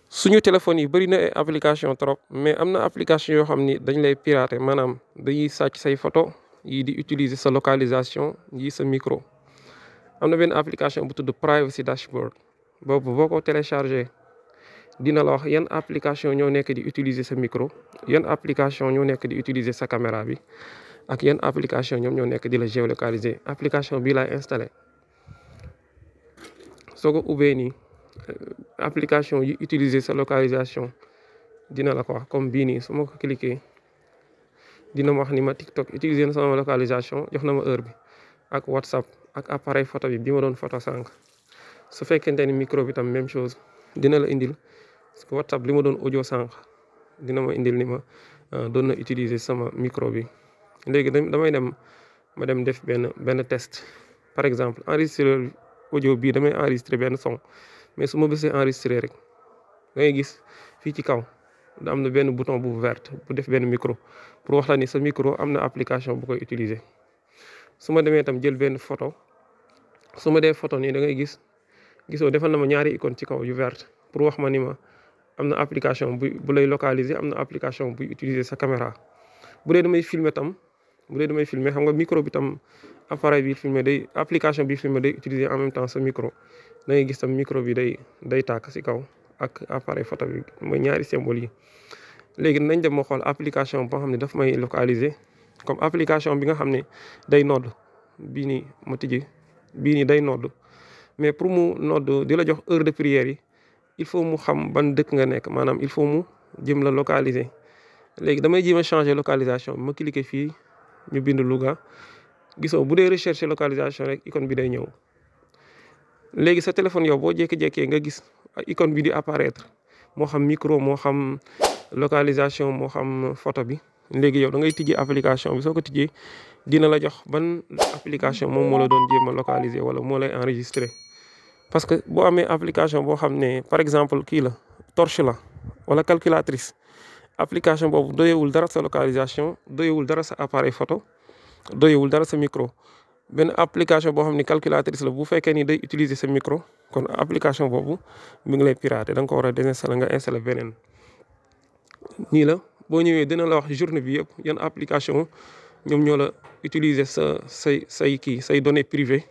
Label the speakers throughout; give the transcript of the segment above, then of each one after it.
Speaker 1: suñu téléphone yi bëri na ay application trop mais am na application yoo xam ni dañ lay pirater maanaam dañuy sàcc say photo yii di utiliser sa localisation yii sa micro. am na benn application bu tudd privacy dashboard boobu boo ko téléchargé dina la wax yan application ñoo nekk di utiliser sa micro, yan application ñoo nekk di utiliser sa caméra bi ak yan application ñoom ñoo nekk di la géolocaliser. application bii laay installé soo ko ubbee nii application yi utiliser sa localisation dina la ko wax comme bii nii su ma ko cliquer dina ma wax ni ma TikTok utiliser na sama localisation jox na ma heure bi ak WhatsApp ak appareil photo bi ma doon photo sànq. su fekkente ni micro bi tam même chose dina la indil parce que WhatsApp li ma doon audio sànq dina ma indil ni ma doon na utiliser sama micro bi. léegi damay dem def benn test par exemple enregistrer audio bii damay enregistrer benn son mais su ma bësee enregistrer rek da ngay gis fii ci kaw da am na benn bouton bu verte bu def benn micro pour wax la ni sa micro am na application bu koy utiliser. su ma demee tam jël benn photo su ma dee photo nii da ngay gisoo defal na ma ñaari icône ci kaw yu verte pour wax ma ni ma am na application bu lay localiser, am na application buy utiliser sa caméra. bu dee damay filmer tam xam nga micro bi tam appareil bi filmer application bi filmer day utiliser en même temps sa micro da ngay gis tam micro bi day tàkk si kaw ak appareil photo bi mooy ñaari symbole yi. léegi nañ dem ma xool application boo xam ne daf may localiser comme application bi nga xam ne day nodd bii nii ma tijji bii nii day nodd mais pour mu nodd di la jox heure de prière yi il faut mu xam ban dëkk nga nekk maanaam il faut mu jëm la localiser. léegi damay jéem a changer localisation ma cliquer fii ñu bind Louga gisoo bu dee recherche localisation rek icône bi day ñëw. léegi sa téléphone yow boo jékki-jékkee nga gis icône bi di apparaître moo xam micro moo xam localisation moo xam photo bi léegi yow da ngay tijji application bi soo ko tijjee dina la jox ban application moom moo la doon jéem a localiser wala moo lay enregistrer. parce que boo amee application boo xam ne par exemple kii la torche la wala calculatrice application boobu doyewul dara sa localisation doyewul dara sa appareil photo doyewul dara sa micro. benn application boo xam ne calculatrice la bu fekkee ni day utiliser sa micro kon application boobu mi ngi lay pirater da nga ko war a désinstaller nga installer beneen. nii la boo ñëwee dina la wax journée bi yëpp yan application ñoom ñoo la utiliser say données privées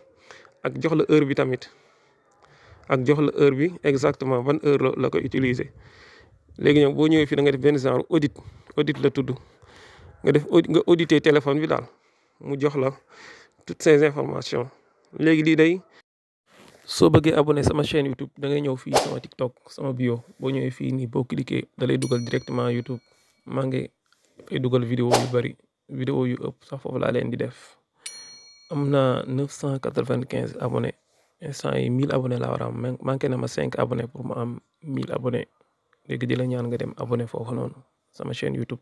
Speaker 1: ak jox la heure bi tamit ak jox la heure bi exactement ban heure la koy utiliser. léegi ñoom boo ñëwee fii da nga def benn genre audit la tudd nga auditer téléphone bi daal mu jox la toutes ces informations. léegi lii day soo bëggee abonné sama chaîne YouTube da ngay ñëw fii sama TikTok sama bio boo ñëwee fii nii boo cliquer da lay dugal directement YouTube maa ngi fay dugal vidéo yu bari vidéo yu ëpp sax foofu laa leen di def. am na 995 abonnés instant yi 1000 abonnés laa war a am manqué na ma 5 abonnés pour ma am 1000 abonnés léegi di la ñaan nga dem abonné foofu noonu sama chaîne YouTube.